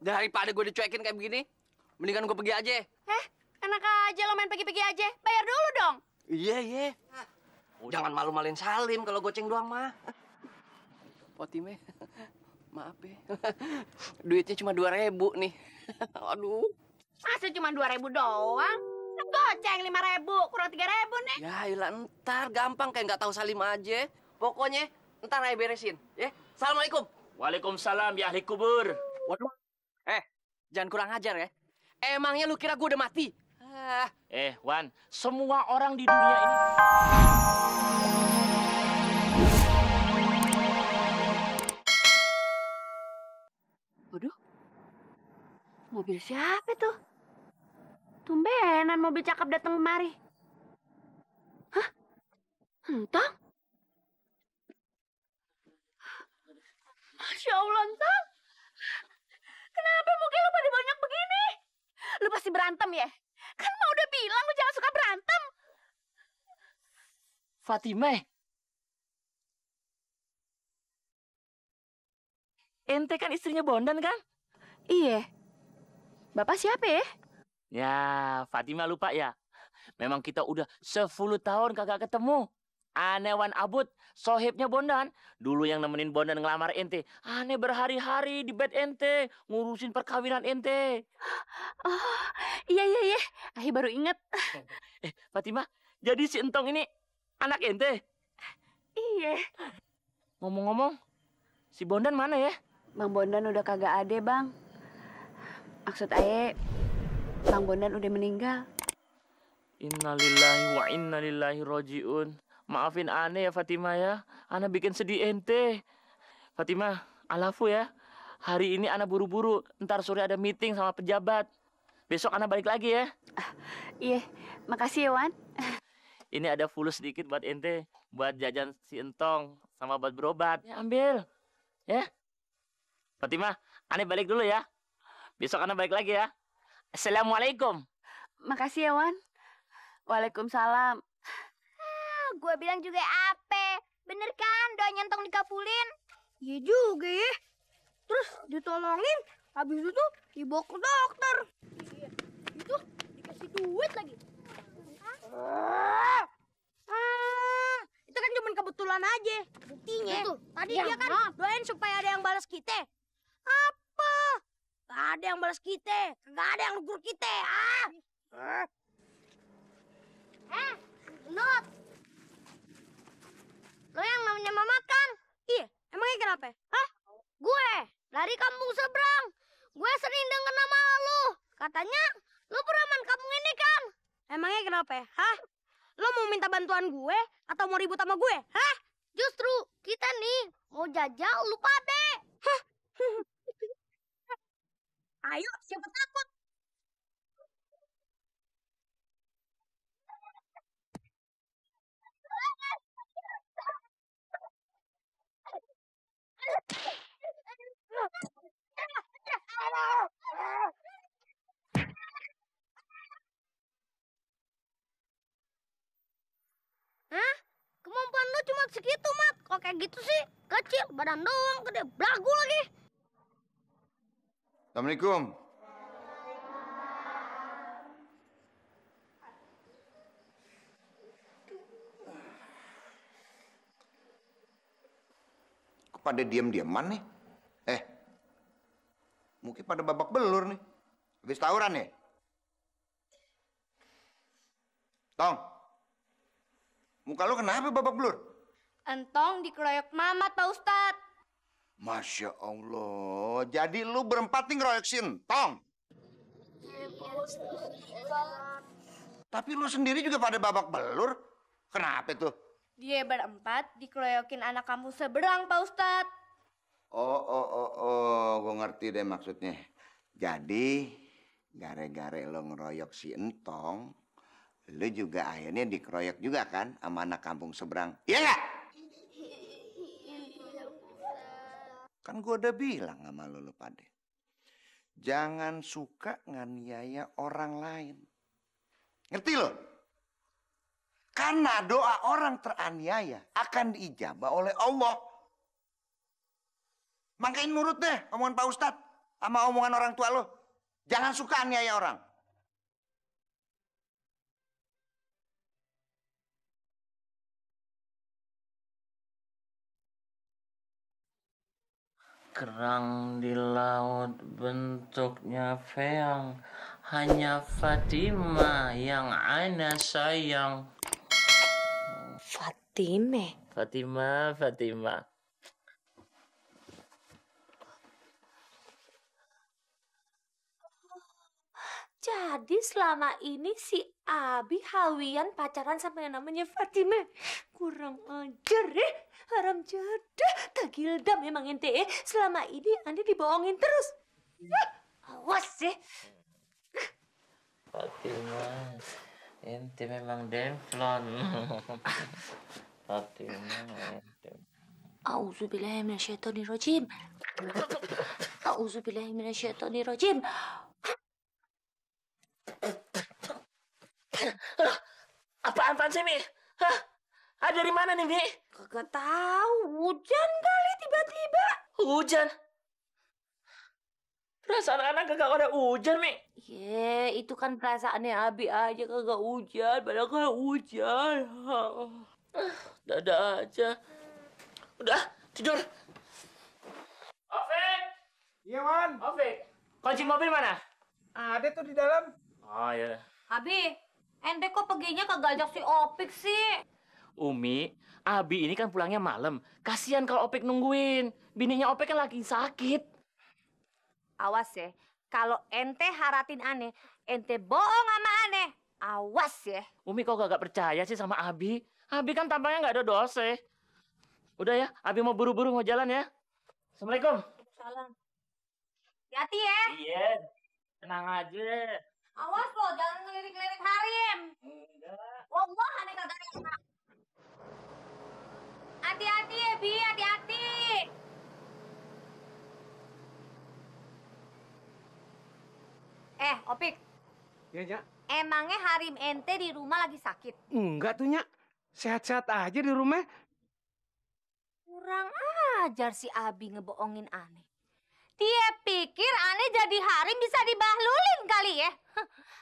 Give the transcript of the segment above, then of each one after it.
Daripada gue dicuekin kayak begini, mendingan gue pergi aja. Enak aja lo main pergi-pergi aja. Bayar dulu dong. Iya. Jangan malu-maluin Salim kalau goceng doang mah. Potime, maaf ya. Duitnya cuma 2.000 nih. Aduh. Masa cuma 2.000 doang? Goceng 5.000, kurang 3.000 nih. Ya ilah, ntar gampang kayak nggak tahu Salim aja. Pokoknya ntar aja beresin. Ya. Assalamualaikum. Waalaikumsalam ya ahli kubur. Waduh. Jangan kurang ajar ya. Emangnya lu kira gue udah mati? Wan, semua orang di dunia ini. Waduh. Mobil siapa tuh? Tumbenan mobil cakep datang kemari. Hah? Entong? Masya Allah, Entong. Kenapa muka lu pada banyak begini? Lu pasti berantem ya? Kan mau udah bilang lu jangan suka berantem. Fatimah. Ente kan istrinya Bondan kan? Iya. Bapak siapa ya? Ya, Fatimah lupa ya. Memang kita udah 10 tahun kagak ketemu. Aneh Wan Abud, sohibnya Bondan. Dulu yang nemenin Bondan ngelamar ente. Aneh berhari-hari di bed ente. Ngurusin perkawinan ente. Oh, iya. Ahi baru inget. Fatimah, jadi si Entong ini anak ente? Iya. Ngomong-ngomong, si Bondan mana ya? Bang Bondan udah kagak ada, Bang. Maksud Aye, Bang Bondan udah meninggal. Innalillahi wa innalillahi roji'un. Maafin aneh ya Fatimah ya. Ana bikin sedih ente. Fatimah, alafu ya. Hari ini ana buru-buru. Ntar sore ada meeting sama pejabat. Besok ana balik lagi ya. Iya, makasih ya, Wan. Ini ada fulus sedikit buat ente. Buat jajan si Entong. Sama buat berobat. Ya ambil. Ya. Fatimah, aneh balik dulu ya. Besok ana balik lagi ya. Assalamualaikum. Makasih ya, Wan. Waalaikumsalam. Gue bilang juga apa? Bener kan doanya Entong dikabulin? Iya juga ya. Terus ditolongin, habis itu dibawa ke dokter. Iya. Itu dikasih duit lagi. Itu kan cuma kebetulan aja. Buktinya tuh, tadi dia kan doain supaya ada yang balas kita. Apa? Gak ada yang balas kita. Gak ada yang negur kita. Not. Lo yang namanya Mamat kan? Iya, emangnya kenapa? Hah? Gue, dari kampung seberang. Gue sering denger nama lo. Katanya, lo preman kampung ini kan? Emangnya kenapa? Hah? Lo mau minta bantuan gue atau mau ribut sama gue? Hah? Justru, kita nih mau jajal lu pade. Hah? Ayo, siapa takut? Hah? Kemampuan lu cuma segitu, Mat. Kok kayak gitu sih? Kecil, badan doang, gede, belagu lagi. Assalamualaikum. Kok pada diam-diaman nih? Mungkin pada babak belur nih. Habis tawuran ya? Tong, muka lu kenapa babak belur? Entong dikeroyok Mamat, Pak Ustadz. Masya Allah, jadi lu berempat nih ngeroyok si Entong? Tapi lu sendiri juga pada babak belur. Kenapa tuh? Dia berempat dikeroyokin anak kampung seberang, Pak Ustadz. Gue ngerti deh maksudnya. Jadi, gara-gara lo ngeroyok si Entong, lo juga akhirnya dikeroyok juga kan sama anak kampung seberang. Iya nggak? Kan gue udah bilang sama lo pada. Jangan suka nganiaya orang lain. Ngerti lo? Karena doa orang teraniaya akan diijabah oleh Allah. Makanya nurut deh omongan Pak Ustadz. sama omongan orang tua lo. Jangan suka aniaya orang. Kerang di laut bentuknya feang, hanya Fatima yang ana sayang. Fatime. Fatima. Jadi selama ini si Abi Hawian pacaran sama yang namanya Fatime. Kurang ajar haram jadah. Tagilda memang ente selama ini anda dibohongin terus. Awas Fatima, ente memang demplon. Fatima, ente. Auzubillahiminasyaitonirrajim. Auzubillahiminasyaitonirrajim. Apaan sih, Mi? Hah? Dari mana nih, Mi? Kagak tahu, hujan kali tiba-tiba. Hujan? Perasaan anak kagak ada hujan, Mi. Itu kan perasaannya Abi aja kagak hujan, padahal kan hujan. Dada aja. Udah, tidur. Ovik! Iya, Wan. Ovik, kunci mobil mana? Ada tuh di dalam. Oh, iya. Abi, ente kok perginya kagak ajak si Opik sih? Umi, Abi ini kan pulangnya malam. Kasihan kalau Opik nungguin. Bininya Opik kan lagi sakit. Awas kalau ente haratin aneh, ente bohong sama aneh. Awas Umi kok gak percaya sih sama Abi? Abi kan tampangnya nggak ada dosa. Udah ya, Abi mau buru-buru mau jalan ya. Assalamualaikum. Salam. Hati Iya, tenang aja. Awas lo, jangan ngelirik-ngelirik Harim. Wallah, aneh kagak ada. Hati-hati Bi, hati-hati. Opik. Ya, Nyak. Emangnya Harim ente di rumah lagi sakit? Enggak tuh, Nyak. Sehat-sehat aja di rumah. Kurang ajar si Abi ngebohongin aneh. Dia pikir aneh jadi Harim bisa dibahlulin kali ya.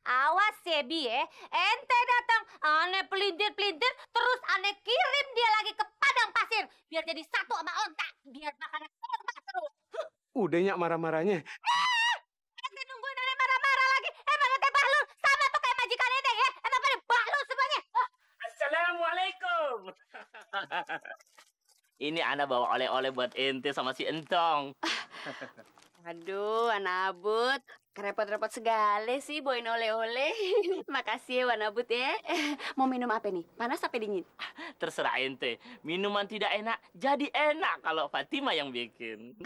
Awas Bi ente datang aneh pelintir-pelintir terus aneh kirim dia lagi ke padang pasir biar jadi satu sama onta biar makannya terus. Udah, Nyak, marah-marahnya. Ente nungguin aneh marah-marah lagi. Emang ente bahlul sama tuh kayak majikan ente ya. Emang pada bahlul semuanya. Assalamualaikum. Ini Ana bawa oleh-oleh buat ente sama si Entong. Aduh, Wanabut. Repot-repot segala sih bawain oleh-oleh. Makasih ya, Wanabut ya. Mau minum apa nih? Panas apa dingin? Terserah ente. Minuman tidak enak, jadi enak kalau Fatima yang bikin.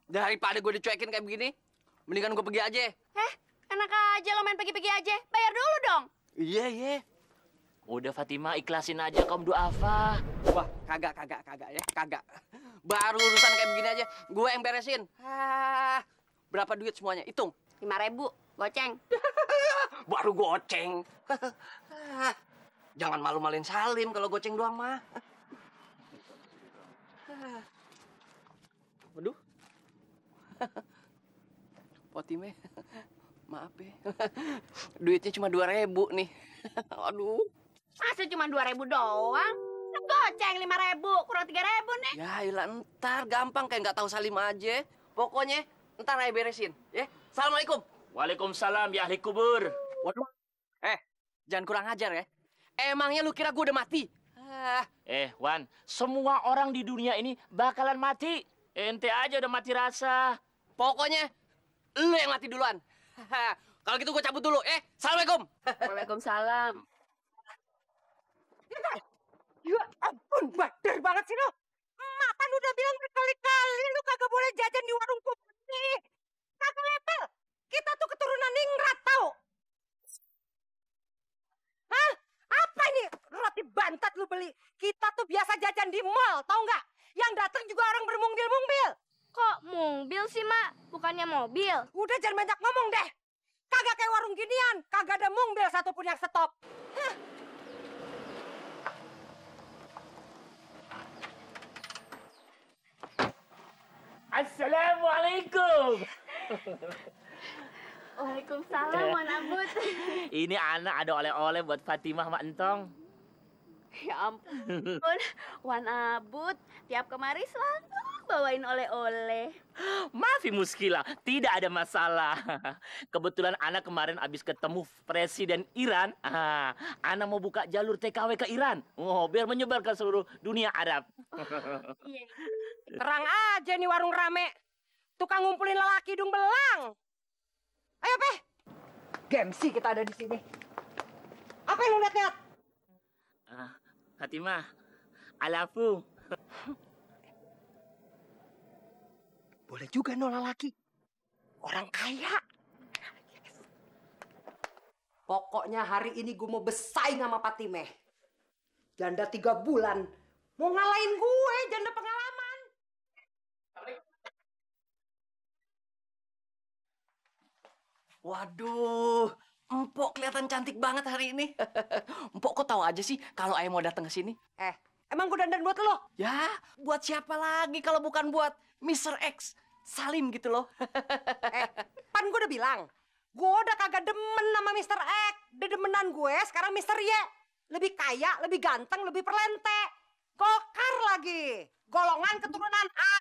Daripada gue dicuekin kayak begini, mendingan gue pergi aja. Enak aja lo main pergi-pergi aja. Bayar dulu dong. Iya. Udah Fatima, ikhlasin aja kaum duafa. Wah, kagak ya, kagak. Baru urusan kayak begini aja, gue yang beresin. Berapa duit semuanya? Hitung. 5.000, goceng. Baru goceng. Jangan malu-maluin Salim kalau goceng doang mah. Waduh. Potime, maaf ya. Duitnya cuma 2.000 nih. Aduh. Masa cuma 2.000 doang? Goceng 5.000, kurang 3.000 nih. Ya ilah, ntar gampang kayak nggak tahu Salim aja. Pokoknya ntar saya beresin. Ya. Assalamualaikum. Waalaikumsalam ya ahli kubur. Waduh. Jangan kurang ajar ya. Emangnya lu kira gue udah mati? Wan, semua orang di dunia ini bakalan mati. Ente aja udah mati rasa. Pokoknya lu yang mati duluan. Kalau gitu gue cabut dulu. Assalamualaikum. Waalaikumsalam. Ya ampun, badar banget sih lo. Mapan udah bilang berkali-kali lu kagak boleh jajan di warung kopi. Kagak level. Kita tuh keturunan ningrat tau. Hah? Apa ini? Roti bantat lu beli. Kita tuh biasa jajan di mall, tau nggak? Yang datang juga orang bermungbil-mungbil. Kok mobil sih, Mak? Bukannya mobil. Udah jangan banyak ngomong deh. Kagak kayak warung ginian, kagak ada mungbil satupun yang stop. Assalamualaikum. Waalaikumsalam, Wan Abut. Ini anak ada oleh-oleh buat Fatimah Mak Entong. Ya ampun, Wan Abut, tiap kemari selalu bawain oleh-oleh. Maafi muskilah, tidak ada masalah. Kebetulan anak kemarin habis ketemu Presiden Iran. Anak mau buka jalur TKW ke Iran. Oh, biar menyebar ke seluruh dunia Arab. Iya. Terang aja nih warung rame. Tukang ngumpulin lelaki hidung belang. Ayo, Peh. Gemsi kita ada di sini. Apa yang lu lihat-lihat? Fatimah, alafu. Boleh juga no lelaki. Orang kaya. Pokoknya hari ini gue mau bersaing sama Patimeh. Janda 3 bulan. Mau ngalahin gue, janda pengalaman. Waduh, Empok kelihatan cantik banget hari ini. Empok kok tahu aja sih kalau Ayah mau datang ke sini? Emang gue dandan buat lo? Ya, buat siapa lagi kalau bukan buat Mr. X Salim gitu loh. Pan gue udah bilang, gue udah kagak demen sama Mr. X. Dedemenan gue sekarang Mr. Y. Lebih kaya, lebih ganteng, lebih perlente. Gokar lagi. Golongan keturunan A.